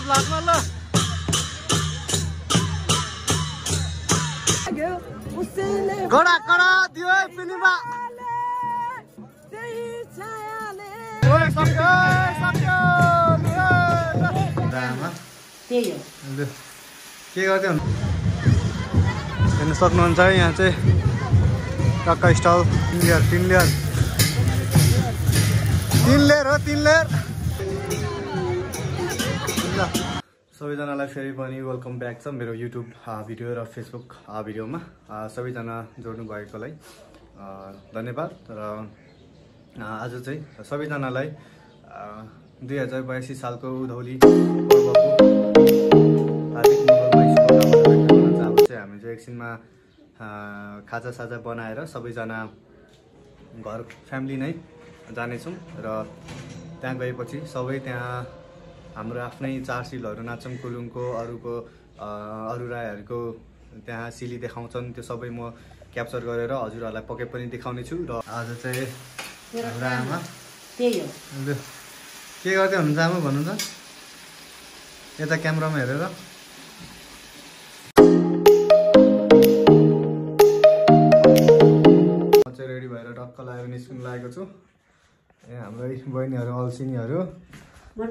भ्लगमा ल कडा कडा दियो पिनीमा ओए सक्यो सक्यो दामा त्यही हो के गर्दै हुनु हेर्न सक्नुहुन्छ यहाँ चाहिँ टक्का स्टल तीन लेयर हो 3 लेयर ल सबैजनालाई फेरि पनि वेलकम ब्याक छ मेरो युट्युब भिडियो र फेसबुक भिडियोमा सबैजना जोड्नु भएकोलाई धन्यवाद र आज चाहिँ सबैजनालाई 2082 सालको उधौली पर्वको हार्दिक मङ्गलमय शुभकामना व्यक्त गर्न चाहन्छु। हामी चाहिँ एकछिनमा खाजा साजा बनाएर सबैजना घर फ्यामिली नै जानेछौँ र त्यहाँ गएपछि सबै त्यहाँ हाम्रो आफ्नै चारसिलहरू नाचम कुलुङको अरू राईहरूको त्यहाँ सिली देखाउँछन् त्यो सबै म क्याप्चर गरेर हजुरहरूलाई पक्कै पनि देखाउने छु। र आज चाहिँ हाम्रो आमा त्यही हो के गर्दै हुनुहुन्छ आमा भन्नु त यता क्यामेरामा हेरेर म चाहिँ रेडी भएर टक्क लगाएर निस्किनु लागेको छु। यहाँ हाम्रो बहिनीहरू अल्छिनीहरू मेरो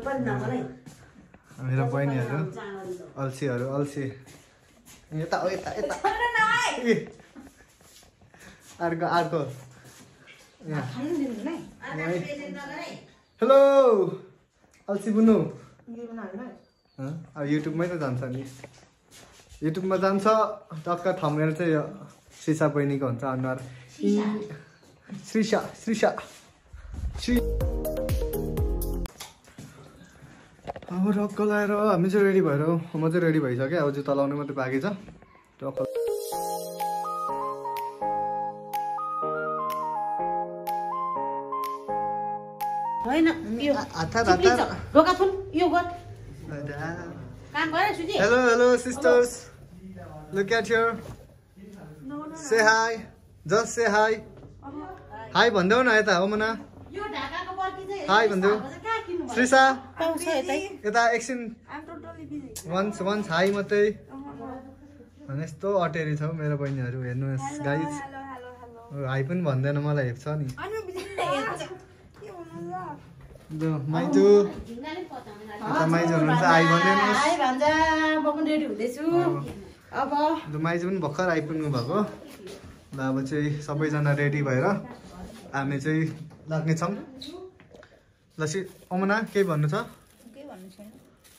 बहिनीहरू अल्छीहरू अल्छी यता यता यता अर्को हेलो अल्छी बुनु अब युट्युबमै त जान्छ नि युट्युबमा जान्छ टक्क थम्नेल चाहिँ श्रीषा बहिनीको हुन्छ अनुहार श्रीषा अब टक्क लगाएर हामी चाहिँ रेडी भएर म चाहिँ रेडी भइसकेँ अब जुत्ता लाउनु मात्रै बाँकी छ टक्क हैन यो ढोका फुल यो गर काम गरे Suji hello sisters look at here say hi just say hi hi भन्देऊ न यता हो मना यो ढाकाको बर्की चाहिँ हाई भन्देऊ श्रीषा पाउँछ यतै यता एकछिन वन्स हाई मात्रै भने यस्तो अटेरी छ मेरो बहिनीहरू हेर्नुहोस् गाइज हाई पनि भन्दैन मलाई हेप्छ नि माइजू यता माइजू हुनुहुन्छ हाई भनिदिनुहोस् हाई भन्छ म पनि रेडी हुँदैछु अब माइजू पनि भर्खर आइपुग्नु भएको ल अब चाहिँ सबैजना रेडी भएर हामी चाहिँ लाग्नेछौँ ल अमना केही भन्नु छ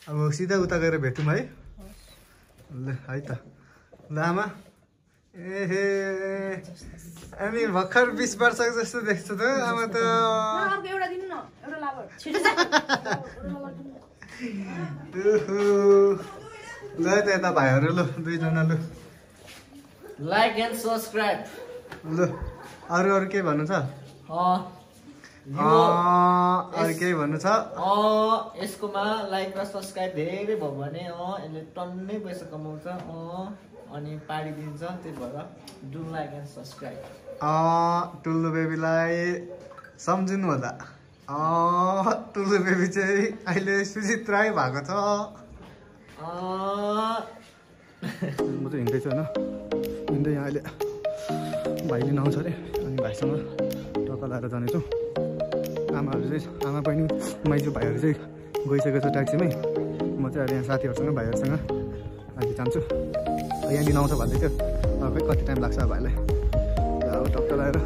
अब सिधा उता गएर भेटौँ है ल है त ल आमा एहे अनि भर्खर 20 वर्ष जस्तो देख्छ त आमा त ल त यता भाइहरू ल दुईजना ल लाइक एन्ड सब्सक्राइब ल अरू के भन्नु छ अरू केही भन्नु छ यसकोमा लाइक र सब्सक्राइब धेरै भयो भने यसले टन्नै पैसा कमाउँछ अनि पाडिदिन्छ त्यही भएर डु लाइक एन्ड सब्सक्राइब टुल्लु बेबीलाई सम्झिनु होला टुल्लु बेबी चाहिँ अहिले सुचित्राै भएको छ म चाहिँ हिँड्दैछु होइन हिँड्दै यहाँ अहिले भाइ लिन आउँछ अरे अनि भाइसँग टक्क लगाएर जानेछु आमाहरू चाहिँ आमा बहिनी माइजू भाइहरू चाहिँ गइसकेको छ ट्याक्सीमै म चाहिँ अहिले यहाँ साथीहरूसँग भाइहरूसँग अहिले जान्छु यहाँ लिन आउँछ भन्दै थियो खै कति टाइम लाग्छ भाइलाई अब टक्क लगाएर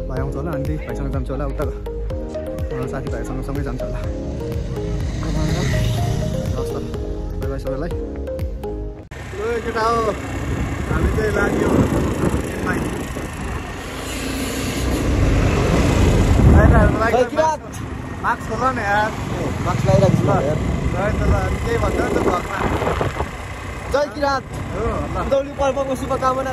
भाइ आउँछ होला अनि भाइसँग जान्छु होला उता साथीभाइहरूसँग सँगै जान्छ होला हस् त बाई बाई सबैलाई ल केटा हो हामी चाहिँ लाग्यो मास्क खोल न यार मास्क लगाइराख्छु ल केही भन्दैन त भगमा जय किरात दौली पर्वको शुभकामना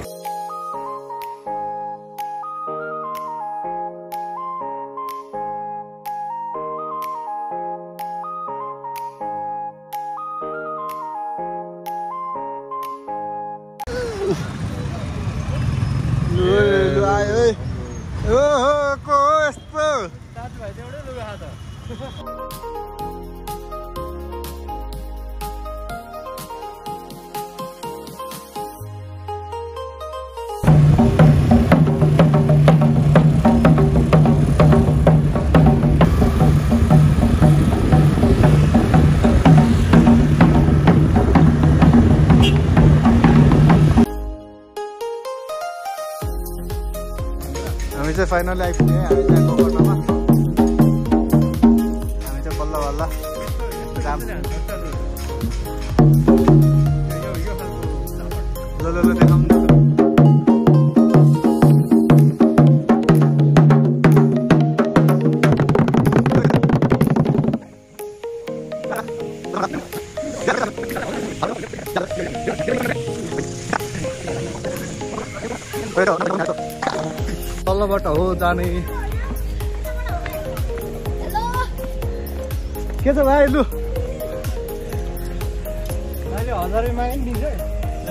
चाहिँ फाइनली आइपुग्यो हामी चाहिँ गोकर्णमा। हामी चाहिँ बल्ल बल्ल जाम ल देखाउनु तल्लोबाट हो जाने। के छ भाइ लु 1000 मागे नि दिन्छ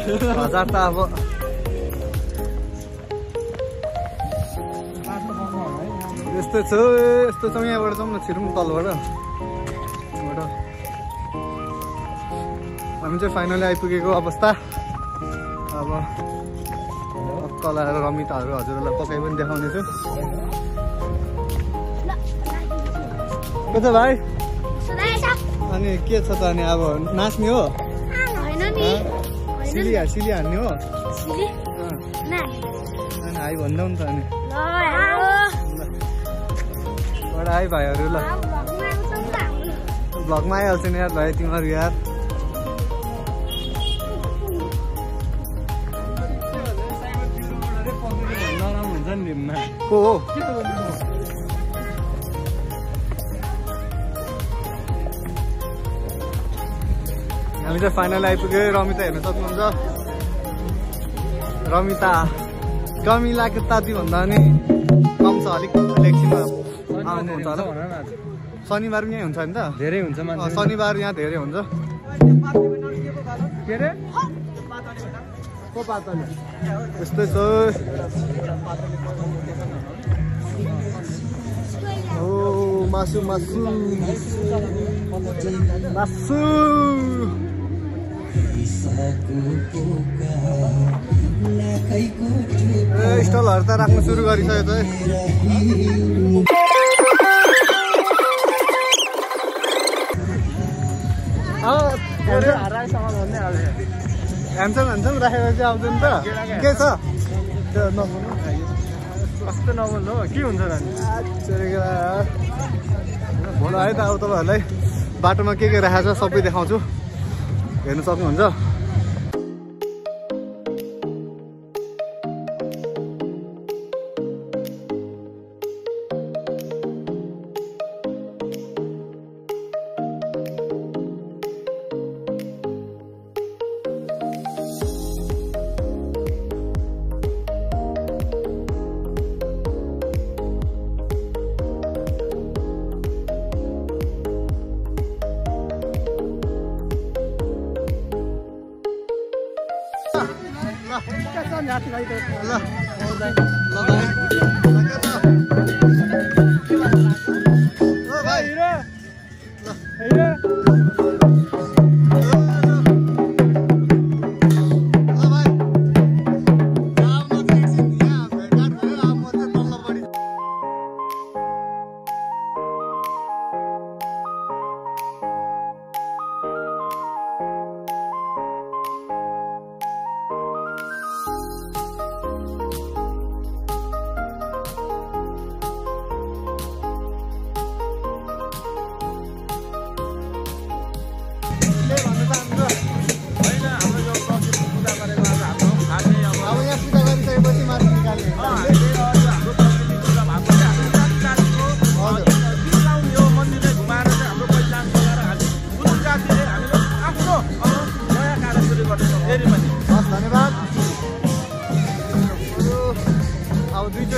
1000 त अब यस्तो छ यहाँबाट जाउँ न छिरौँ तलबाट। हामी चाहिँ फाइनली आइपुगेको अवस्था। अब कला र रमिताहरू हजुरहरूलाई पकाइ पनि देखाउने छु। के छ भाइ? अनि के छ त अनि अब नाच्ने हो? सिली हान्ने हो? अनि हाई भन्दा नि त अनि बडा हाई भाइहरू ल भ्लगमा आइहाल्छ नि यार भाइ तिमीहरू यार। को हो? हामी चाहिँ फाइनल आइपुग्यो। रमिता हेर्न सक्नुहुन्छ। रमिता कमिलाको ताती भन्दा पनि कम छ अलिक एकछिनमा आउनुहुन्छ होला। शनिबार पनि यहीँ हुन्छ नि त? धेरै हुन्छ शनिबार यहाँ धेरै हुन्छ। के रे त्यस्तै छ। ओ मासु मासु मासु स्टलहरू त राख्नु सुरु गरिसकेको छ। ह्यान्डसम राखेर चाहिँ आउँछ नि त। के छ त्यो नबोल्नु कस्तो नबोल्नु हो के हुन्छ भोलि है त। अब तपाईँहरूलाई बाटोमा के राखेको छ सबै देखाउँछु, हेर्नु सक्नुहुन्छ।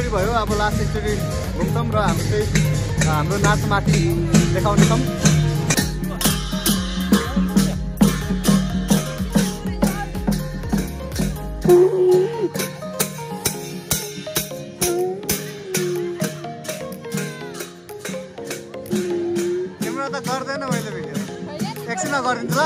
भयो। अब लास्ट एकचोटि घुम्छौँ र हामी चाहिँ हाम्रो नाचमाथि देखाउनेछौँ। तिम्रो त गर्दैन मैले भिडियो एकछिनमा गरिदिन्छु ल।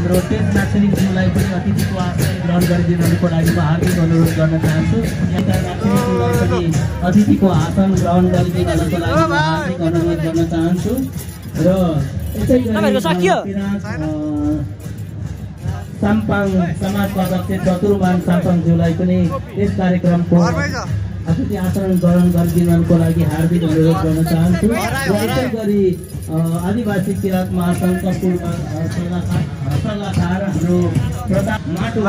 हाम्रो टेस्ट नाचरिङज्यूलाई पनि अतिथिको आसन ग्रहण गरिदिनुको लागि म हार्दिक अनुरोध गर्न चाहन्छु। यता नाचरिङज्यूलाई पनि अतिथिको आसन ग्रहण गरिदिनुको लागि म हार्दिक अनुरोध गर्न चाहन्छु। र यसै गरी साम्पाङ समाजका अध्यक्ष चतुरमान साम्पाङज्यूलाई पनि यस कार्यक्रमको अतिथि आसन ग्रहण गरिदिनुको लागि हार्दिक अनुरोध गर्न चाहन्छु। र यसै गरी आदिवासी किराँत महासङ्घका पूर्व सल्लाहकार हाम्रो प्रताप माटो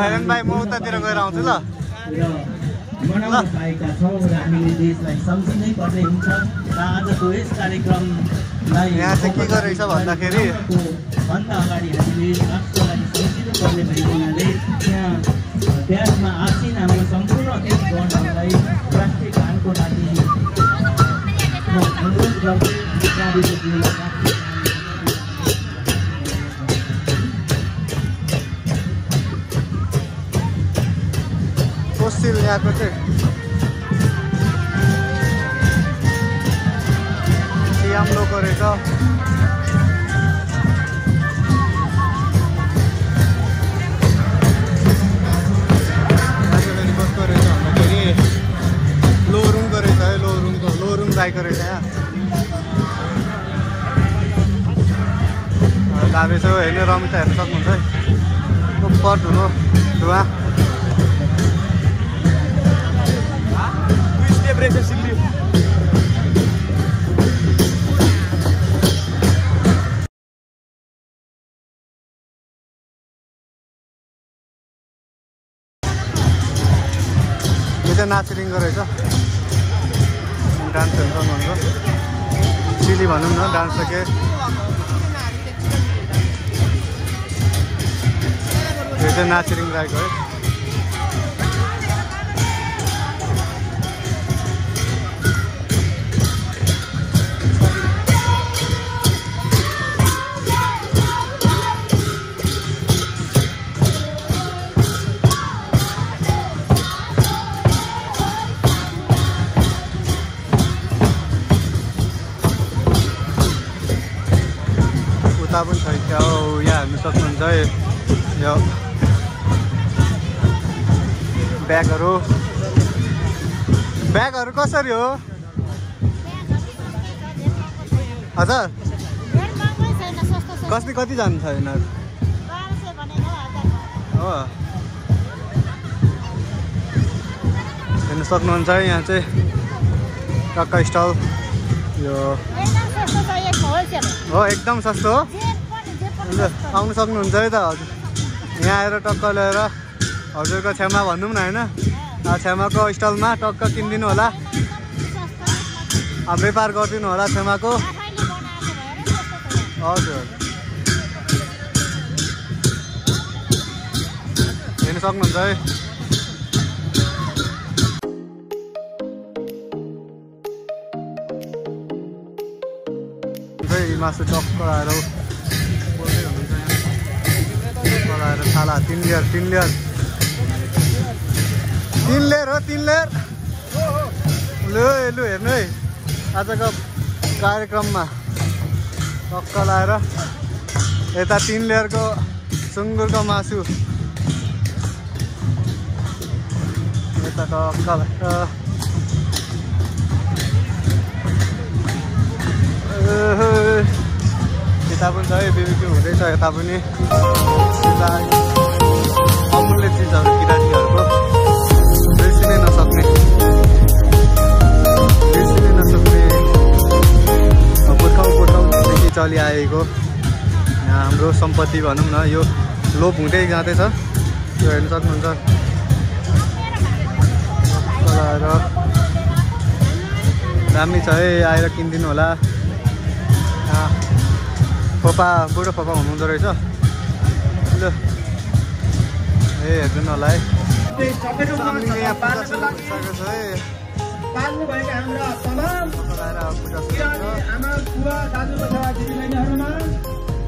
मनाउन पाएका छौँ र हामीले देशलाई सम्झिनै पर्ने हुन्छ। र आजको यस कार्यक्रमलाई भन्दा अगाडि हामीले राष्ट्रलाई सम्झिनुपर्ने भएको हुनाले यहाँ देशमा आसीन हाम्रो सम्पूर्ण अतिथिगणहरूलाई राष्ट्रिय गानको लागि म अनुरोध गर्छु। कोसिल यहाँको चाहिँ सियाम लोको रहेछ। कस्तो रहेछ भन्दाखेरि लोरुङको रहेछ है, लोरुङ राईको रहेछ यहाँ। धाबे छ हेर्ने रमिता हेर्न सक्नुहुन्छ है। उपर धुलो धुवा चाहिँ नाचरिङको रहेछ। डान्सहरू गर्नुहुन्छ, सिली भनौँ न, डान्स त के यो चाहिँ नाचरिङ राईको है। पनि छ क्या हो, यहाँ हेर्नु सक्नुहुन्छ है। यो ब्यागहरू कसरी हो हजुर? कति जान्छ यिनीहरू हो? हेर्नु सक्नुहुन्छ है यहाँ चाहिँ टक्का स्टल यो हो, एकदम सस्तो हो। आउनु सक्नुहुन्छ है त हजुर, यहाँ आएर टक्क ल्याएर हजुरको छेउमा भनौँ न होइन, छेउमाको स्टलमा टक्क किनिदिनु होला, व्यापार गरिदिनु होला छेउमाको। हजुर हेर्नु सक्नुहुन्छ है। मासु टक्क आएर बोल्दै हुनुहुन्छ यहाँ। आएर थाला 3 लेयर हो, 3 लेयर। लु हेर्नु है, आजको कार्यक्रममा टक्क लाएर यता 3 लेयरको सुँगुरको मासु, यता टक्क लाएर यता पनि छ है, बिबिक्यू हुँदैछ यता पनि। अमूल्य चिजहरू किराँतीहरूको बिर्सिनै नसक्ने पुर्खौँदेखि चलिआएको हाम्रो सम्पत्ति भनौँ न, यो लोप हुँदै जाँदैछ। त्यो हेर्न सक्नुहुन्छ। दामी छ है, आएर किनिदिनु होला। बुढो फोपा हुनुहुँदो रहेछ। ल हेर्नु होला है,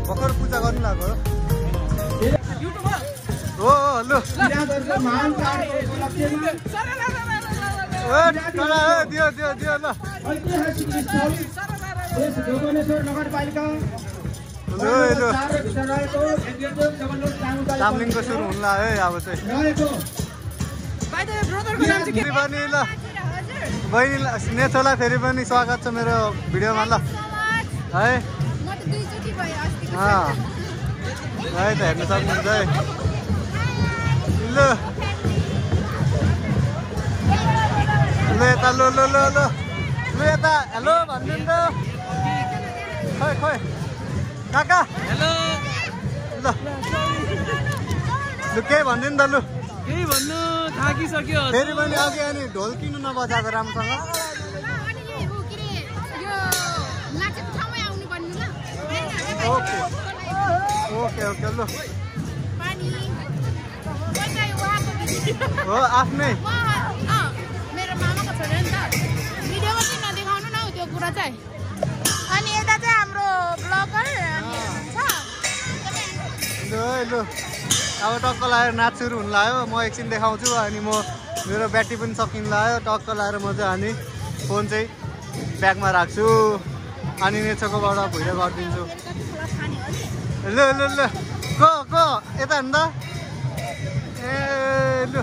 भर्खर पूजा गर्नु लाग्यो हो। ल दियो ल। चामलिङको सुरु हुन लाग्यो है अब चाहिँ पनि ल बहिनी नेछोलाई फेरि पनि स्वागत छ मेरो भिडियोमा ल है है त हेर्न सक्नुहुन्छ है ल ल यता ल ल ल ल ल यता हेलो भन्नु त खोइ खोइ काका हेलो ल लु केही भन्नु नि त लु केही भन्नु थाकिसक्यो फेरि पनि अघि अनि ढोल किन नबजाएको राम्रोसँग ओके ओके ओके ल हो आफ्नै मेरो मामाको छोरा नि त भिडियोमा चाहिँ नदेखाउनु न त्यो कुरा चाहिँ अनि यता चाहिँ हाम्रो ब्लगर छ ल लु अब टक्क लगाएर नाच सुरु हुन लाग्यो म एकछिन देखाउँछु अनि म मेरो ब्याट्री पनि सकिन लाग्यो टक्क लगाएर म चाहिँ अनि फोन चाहिँ ब्यागमा राख्छु अनि नेछोकोबाट भुइँलो गरिदिन्छु ल ल ल को यता हेर्नु त ए लु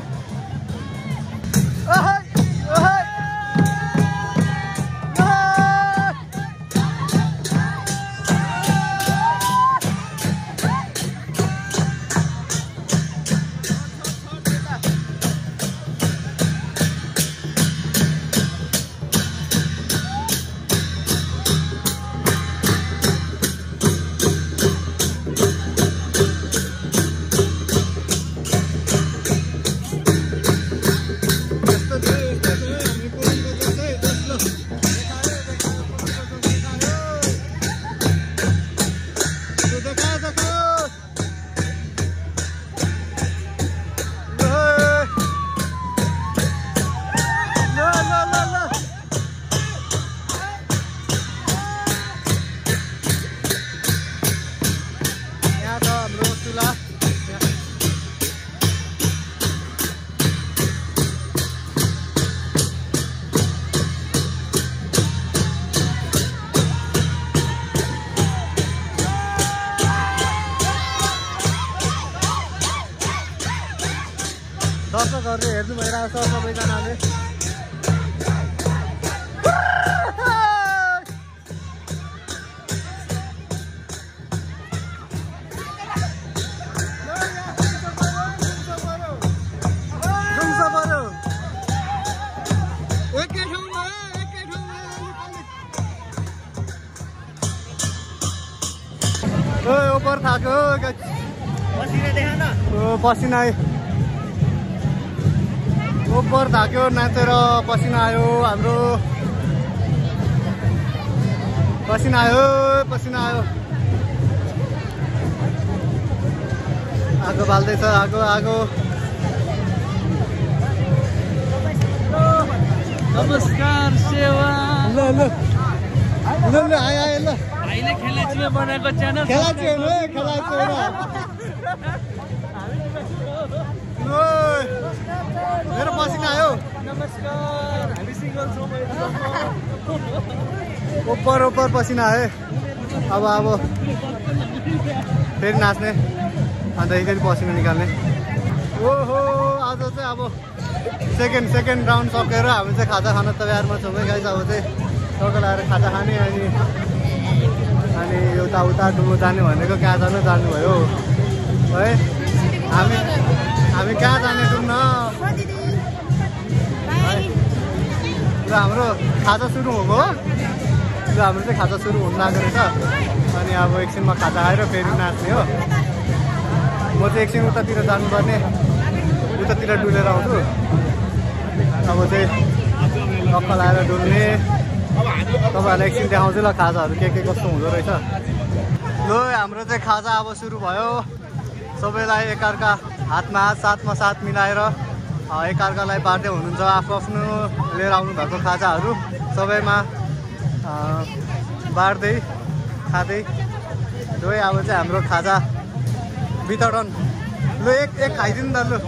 दर्शकहरूले हेर्नु भइरहेको छ सबैजनाले ओपर थाक्यो पसिना ओपर थाक्यो नाचेर पसिना आयो हाम्रो पसिना आयो आगो बाल्दैछ आगो आगो नमस्कार सेवा ल ल ल ल आए ल भाइले खेलाचीमा बनाएको च्यानल खेलाची मेरो पसिना आयो नमस्कार हामी सिंगल छौँ ओपर पसिना आयो अब फेरि नाच्ने अन्त एकचोटि पसिना निकाल्ने ओहो आज चाहिँ अब सेकेन्ड राउन्ड सकेर हामी चाहिँ खाजा खान तयारमा छौँ है गाइस अब चाहिँ टक्क लगाएर खाजा खाने अनि उता डुल्नु जाने भनेको कहाँ जानु भयो है हामी कहाँ जाने डुल्न र हाम्रो खाजा सुरु भएको हो र हाम्रो चाहिँ खाजा सुरु हुन लागेको रहेछ अनि अब एकछिनमा खाजा खाएर फेरि नाच्ने हो म चाहिँ एकछिन उतातिर जानुपर्ने उतातिर डुलेर आउँछु अब चाहिँ टक्क लगाएर डुल्ने तपाईँहरूलाई एकछिन देखाउँछु ल खाजाहरू के कस्तो हुँदो रहेछ ल हाम्रो चाहिँ खाजा अब सुरु भयो सबैलाई एकअर्का हातमा हात साथमा साथ मिलाएर एकअर्कालाई बाँड्दै हुनुहुन्छ आफ्नो लिएर आउनु भएको खाजाहरू सबैमा बाँड्दै खाँदै ल अब चाहिँ हाम्रो खाजा वितरण ल एक खाइदिनु त लु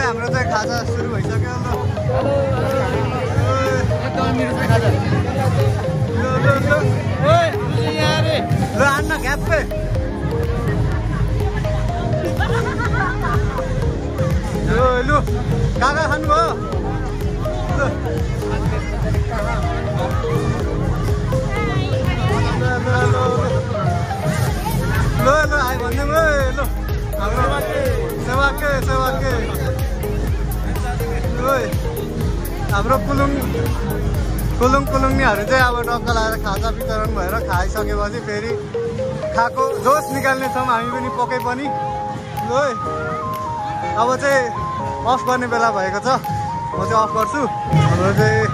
हाम्रो चाहिँ खाजा सुरु भइसक्यो ल न ग्याप्पै लु काका खानुभयो ल आयो भन्दै ल हाम्रो सेवाके हाम्रो कुलुङ्नीहरू चाहिँ अब टक्क लगाएर खाजा वितरण भएर खाइसकेपछि फेरि खाएको जोस निकाल्नेछौँ हामी पनि पक्कै पनि ल अब चाहिँ अफ गर्ने बेला भएको छ म चाहिँ अफ गर्छु हाम्रो चाहिँ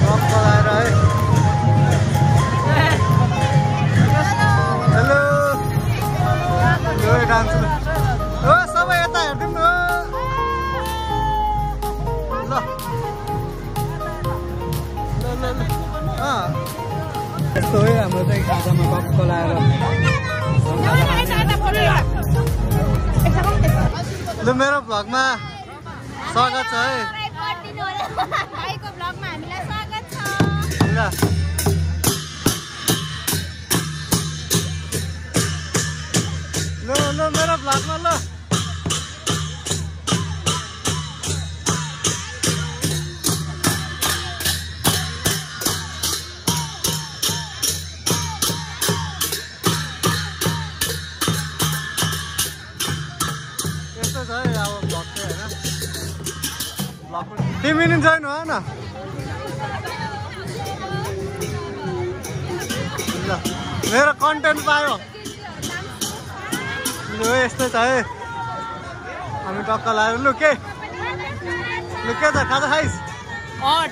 अफ लगाएर है हेलो डान्स हो सबै यता हेरिदिउँ न ल यस्तो है हाम्रो चाहिँ खाजामा टक्क लगाएर ल मेरो भ्लगमा स्वागत छ है भाइको भ्लगमा हामीलाई स्वागत छ ल मेरो भ्लगमा ल तिमी नि जोइन हो न ल मेरो कन्टेन्ट पायो लु यस्तो छ है हामी टक्क लगाएर लु के छ खाजा खाइस्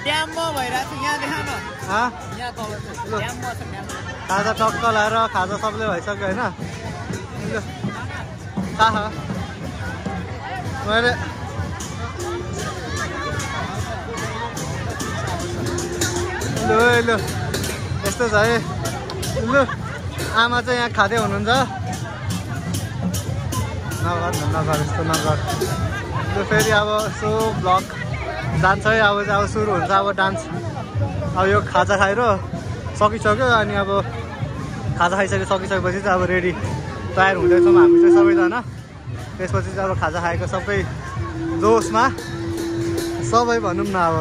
ड्याममा भइरहेको छ यहाँ देखा न यहाँ तल लु ड्याममा छ ड्याम खाजा टक्क लगाएर खाजा सबले भइसक्यो होइन लु कहाँ मैले लु यस्तो छ है लु आमा चाहिँ यहाँ खाँदै हुनुहुन्छ नगर यस्तो नगर लु फेरि अब यसो भ्लग जान्छ है अब चाहिँ अब सुरु हुन्छ अब डान्स अब यो खाजा खाएर सकिसक्यो अनि अब खाजा सकिसकेपछि चाहिँ अब रेडी तयार हुँदैछौँ हामी चाहिँ सबैजना त्यसपछि चाहिँ अब खाजा खाएको सबै जोसमा सबै भनौँ न अब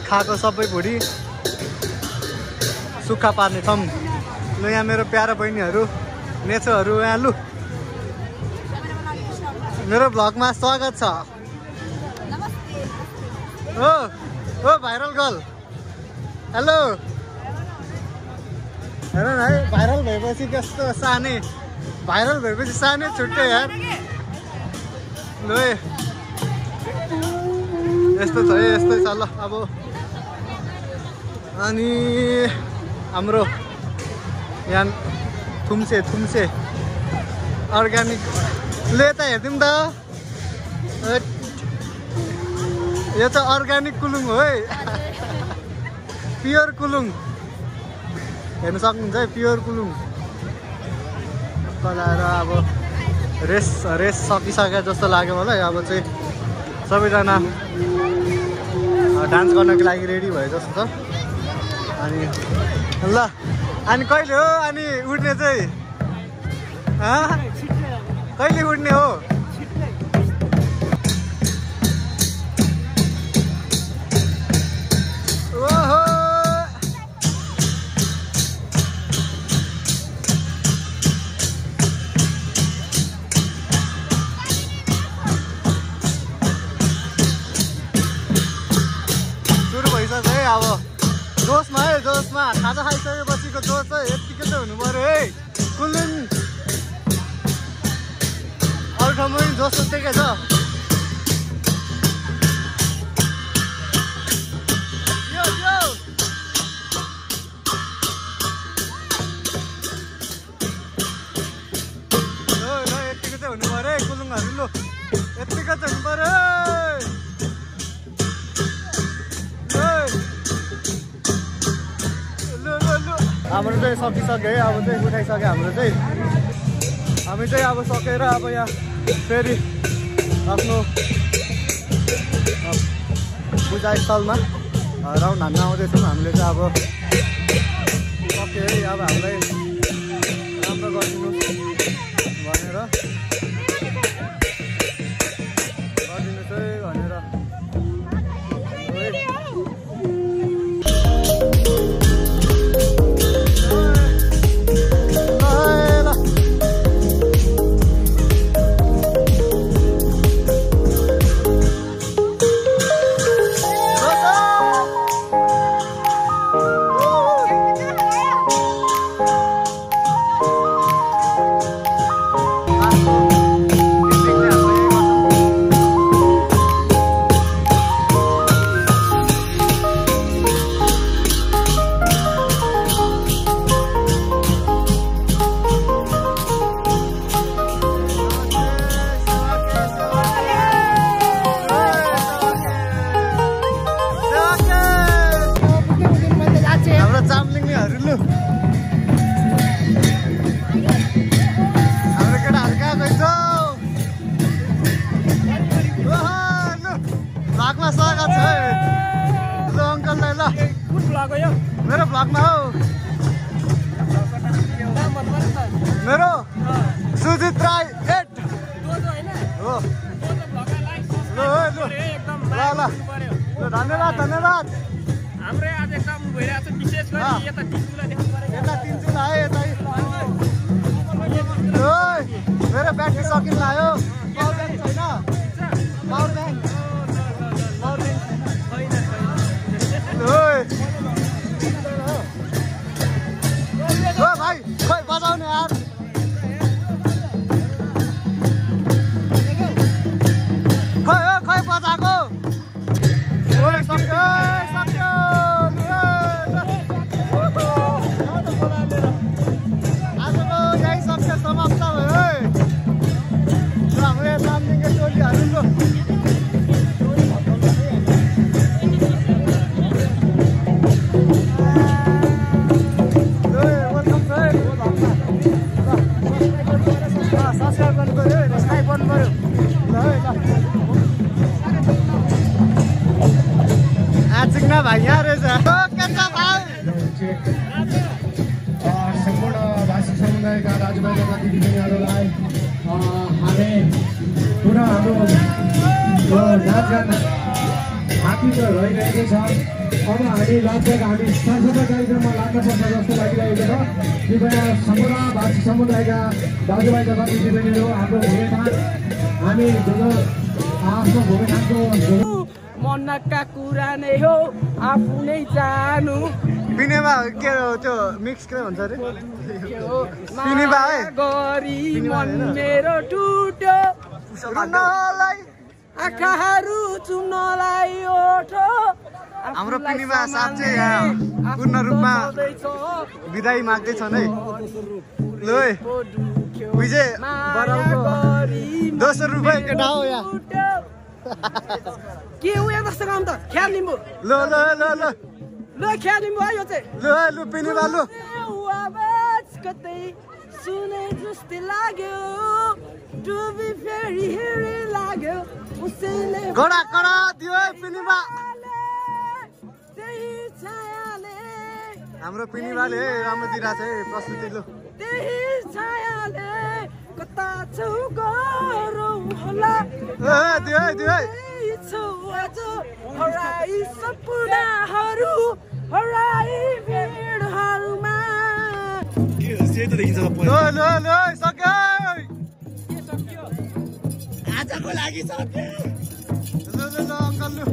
खाएको सबै भुँडी सुक्खा पार्नेछौँ ल यहाँ मेरो प्यारा बहिनीहरू नेचोहरू यहाँ लु मेरो भ्लगमा स्वागत छ ओ भाइरल गर्ल हेलो हेर न है भाइरल भएपछि कस्तो सानै भाइरल भएपछि सानै छुट्टै यार ल यस्तो छ है यस्तै छ ल अब अनि हाम्रो यहाँ थुम्से अर्ग्यानिक ले त हेर्दिउँ त यो चाहिँ अर्ग्यानिक कुलुङ हो है प्योर कुलुङ हेर्न सक्नुहुन्छ है प्योर कुलुङ कलाएर अब रेस सकिसक्यो जस्तो लाग्यो मलाई अब चाहिँ सबैजना डान्स गर्नको लागि रेडी भयो जस्तो छ अनि ल अनि कहिले हो अनि उड्ने चाहिँ कहिले उड्ने हो ओहो सुरु भइसक्यो है अब जोसमा खाजा खाइसकेपछिको जोस चाहिँ यत्तिकै चाहिँ हुनु पऱ्यो है कुलुङ अरू ठाउँमा पनि जोस उत्तिकै छ यत्तिकै चाहिँ हुनु पऱ्यो है कुलुङहरू लु यत्तिकै चाहिँ हुनु पऱ्यो हाम्रो चाहिँ सकिसक्यो है अब चाहिँ उठाइसक्यो हाम्रो चाहिँ हामी चाहिँ अब सकेर अब यहाँ फेरि आफ्नो पूजा स्थलमा राउन्ड हान्न आउँदैछौँ हामीले चाहिँ अब सक्यो है अब हामीलाई गरिदिनुहोस् भनेर मेरो भ्लगमा हो मेरो सुजित राई 8 हो ल धन्यवाद धन्यवाद हाम्रो आज एकदम भइरहेछ विशेष गरी यता तिनचुला देख्नु पर्यो यता तिनचुला है यता ओइ मेरो ब्याट्री सकिन लाग्यो पावर ब्याङ्क छैन पावर ब्याङ्क ओइ ओ भाइ खोइ बजाउने यार खोइ बजाएको ओइ सक्यो सक्यो आजको यही सक्छ समाप्त भयो है हाम्रो सामनेको टोलीहरू भाइ यहाँ रहेछ सम्पूर्ण भाषी समुदायका दाजुभाइ तथा दिदीबहिनीहरूलाई हामी पुनः हाम्रो नाचगान हातिन्छ रहिरहेको छ। अब हामी लगभग हामी सांस्कृतिक कार्यक्रममा लाग्नुपर्छ जस्तो लागिरहेको छ। कृपया सम्पूर्ण भाषी समुदायका दाजुभाइ तथा दिदीबहिनीहरू हाम्रो भूमिठान हामी आफ्नो भूमिठानको मनका कुरा नै हो आफू नै जानु पिनेमा के हो त्यो मिक्स के भन्छ अरे पिनेमा है गरी मन मेरो टुट्यो रुनलाई आँखाहरू चुम्नलाई ओठो हाम्रो पिनेमा साहब चाहिँ यहाँ पूर्ण रूपमा बिदाई माग्दैछन् है। ल विजय बरालको 200 रुपैयाँ केटा हो यहाँ के हो यहाँ जस्तो काम त ख्याल लिम्बू ल ल ल ल ल ख्याल लिम्बू आयो चाहिँ ल ल पिनेमा ल आवाज कतै सुने जस्तै लाग्यो डुबी फेरि हेरे लाग्यो उसैले कडा कडा दियो पिनेमा त्यही छायाले हाम्रो पिनेमाले राम्रो दिइरहेछ है प्रस्तुति ल त्यही छायाले कता छौ गरौँ होला दियो दियो छौ आज हराई सपनाहरू हराई भिडहरूमा ल ल ल सक्यो आजको लागि सक्यो ल ल ल अङ्कल लु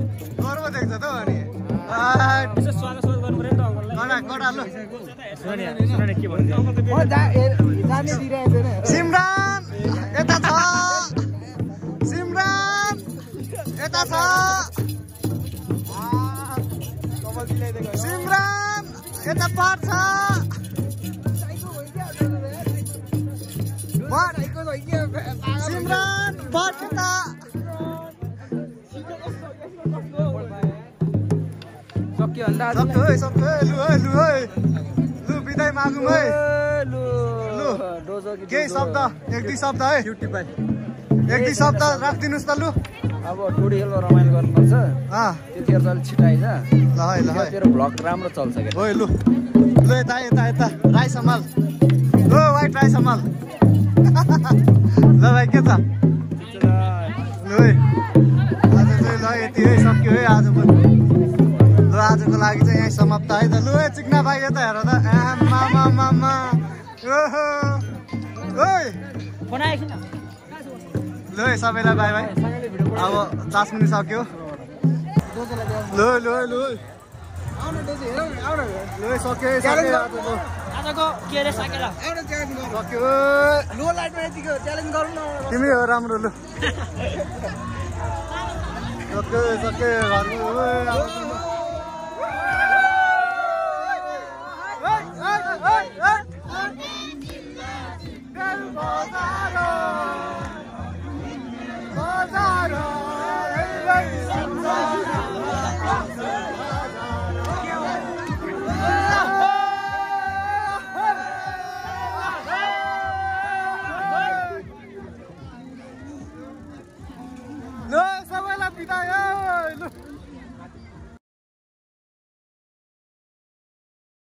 गर्व देख्छ त अनि स्वागत गर्नु पर्यो नि त अङ्कललाई कडा कडा ल सुनाने के भन्दै जाने दिइरहेको छैन सिमरान यता छ सिमरान यता छ सिमरान यता पर्छ सिमरान पर्छ त सक्यो अन्त सक्यो है सक्यो है लु है लु है लु बिदाई मागौँ है लु केही शब्द एक दुई शब्द है एक दुई शब्द राखिदिनुहोस् त लु अब टुडी हिलमा रमाइलो गर्नुपर्छ त्यतिखेर त अलिक छिटो आइज ल है ल है तेरो भ्लग राम्रो चल्छ क्या लु लु यता यता यता राई सम्हाल वाइट राई सम्हाल ल भाइ के छ ल आज चाहिँ ल यति है सक्यो है आज पनि ल आजको लागि चाहिँ यहीँ समाप्त है त लु चिक्ना भाइ यता हेर त मामा ओहो ओइ ल सबैलाई बाई बाई अब 10 मिनट सक्यो ल सक्यो आजको के अरे सकेर सक्यो लो लाइटमा यतिको च्यालेन्ज गरौँ न तिमी हो राम्रो लु सक्यो